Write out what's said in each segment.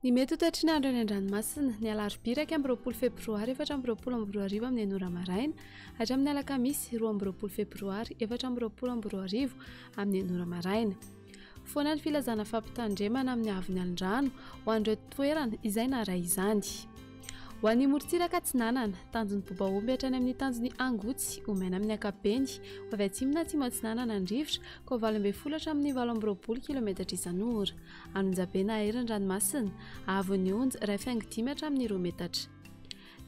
Ny mety ho toetry ny andro eny an-dranomasina, ny alarobia 21 febroary 2024 amin'ny enina ora maraina hatramin'ny alakamisy 22 febroary 2024 amin'ny enina ora maraina. Foana ny filazana fampitandremana amin'ny haavon'ny alin-drano ho an'ireo toerana izay naharay izany. Ho an'ny morontsiraka atsinanana, tanjon'ny Bobaomby hatrany amin'ny tanjon'ny Angotsy, ho maina amin'ny ankapobeny, ho avy atsimo na atsimo atsinanana ny rivotra, ka ho 18 hatramin'ny 28 kilometatra isan'ora. Anonjabe na aery ny ranomasina, haavon'ny onja, 1,5 hatramin'ny 2 metatra.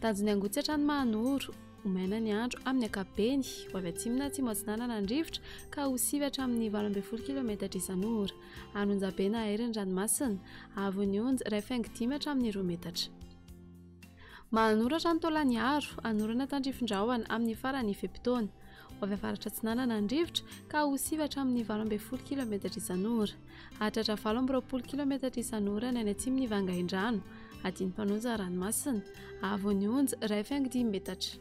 Tanjon'ny Angotsy hatrany Mahanoro, ho maina ny andro amin'ny ankapobeny, ho avy atsimo na atsimo atsinanana ny rivotra ka ho 9 hatramin'ny 18 kilometatra isan'ora. Anonjabe na aery ny ranomasina, haavon'ny onja, 1,5 hatramin'ny 2 metatra. Mahanoro hatrany Taolagnaro, hanorana tandrifin-drahona amin'ny faran'ny fe-potoana. Ho avy avaratra atsinanana ny rivotra ka ho 9 hatramin'ny 18 kilometatra isan'ora. Hahatratra 28 kilometatra isan'ora ny any atsimon'i Vangaindrano, Adinimpanonja ranomasina, haavon'ny onja 1,5 metatra.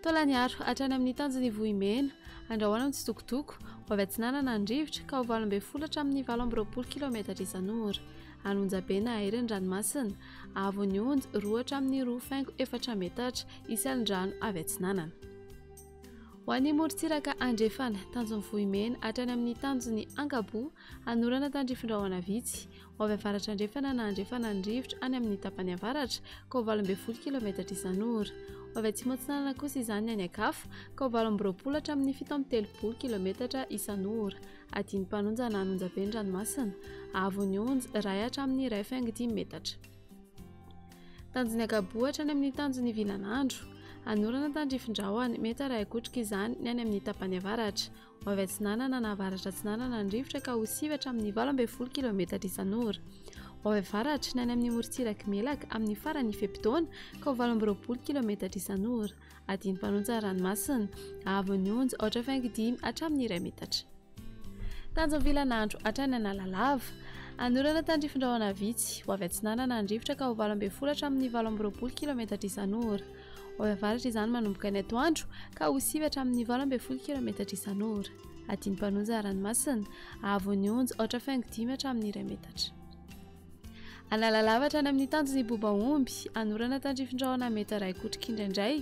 Taolagnaro hatrany amin'ny tanjon'i Vohimena, andrahoana mitsitokotoko, ho avy atsinanana ny rivotra ka ho 18 hatramin'ny 28 kilometatra isan'ora. Any Onjabe na Aery ny ranomasina, haavon'ny onja 2 hatramin'ny 2,4 metatra, hisy alin-drano avy atsinanana. Ho an'ny morontsiraka andrefana, tanjon'i Vohimena hatrany amin'ny tanjon'i Ankaboa, hanorana tandrifin-drahona vitsy, Ho avy avaratra andrefana na andrefana ny rivotra any amin'ny tapany avaratra, ka ho 18 kilometatra isan'ora. Ho avy atsimo atsinanana kosa izany ny any an-kafa, ka ho 28 hatramin'ny 37 kilometatra isan'ora. Adin'ny mpanonja na an'onjabe ny ranomasina, haavon'ny onja, iray hatramin'ny 1,5 metatra. Tanjon'ny Ankaboa hatrany amin'ny tanjon'ny Vilanandro. Hanorana tandrifin-drahona, mety harahi-kotroka izany ny any amin'ny tapany avaratra. Ho avy atsinanana na avaratra atsinanana ny rivotra ka ho 9 hatramin'ny 18 kilometatra isan'ora. Ho avy avaratra ny any amin'ny morontsirak'i Melaka amin'ny faran'ny fe-potoana ka ho 28 kilometatra isan'ora. Adin'ny-mpanonja ranomasina, haavon'ny onja 4,5 hatramin'ny 1 metatra. Tanjon'ny vilan'andro hatrany Analalava. Hanorana tandrifin-drahona vitsy. Ho avy atsinanana ny rivotra ka ho 18 hatramin'ny 28 kilometatra isan'ora. Ho avy avaratra izany manomboka ny atoandro ka ho 9 hatramin'ny 18 kilometatra isan'ora. Adin'ny-mpanonja ranomasina, haavon'ny onja 4,5 hatramin'ny 1 metatra. Analalava hatrany amin'ny tanjon'i Bobaomby, hanorana tandrifin-drahona mety iray kotroka indraindray.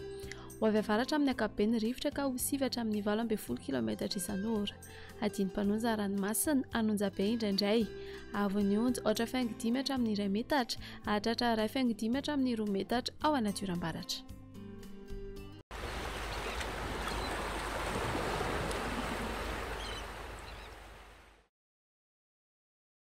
Ho avy avaratra amin'ny ankapobeny ny rivotra ka ho 9 hatramin'ny 18 kilometatra isan'ora. Adin'ny-mpanonja ranomasina, hanonja be indraindray. Haavon'ny onja 4,5 hatramin'ny 1 metatra, hahatratra 1,5 hatramin'ny 2 metatra ao anaty oram-baratra.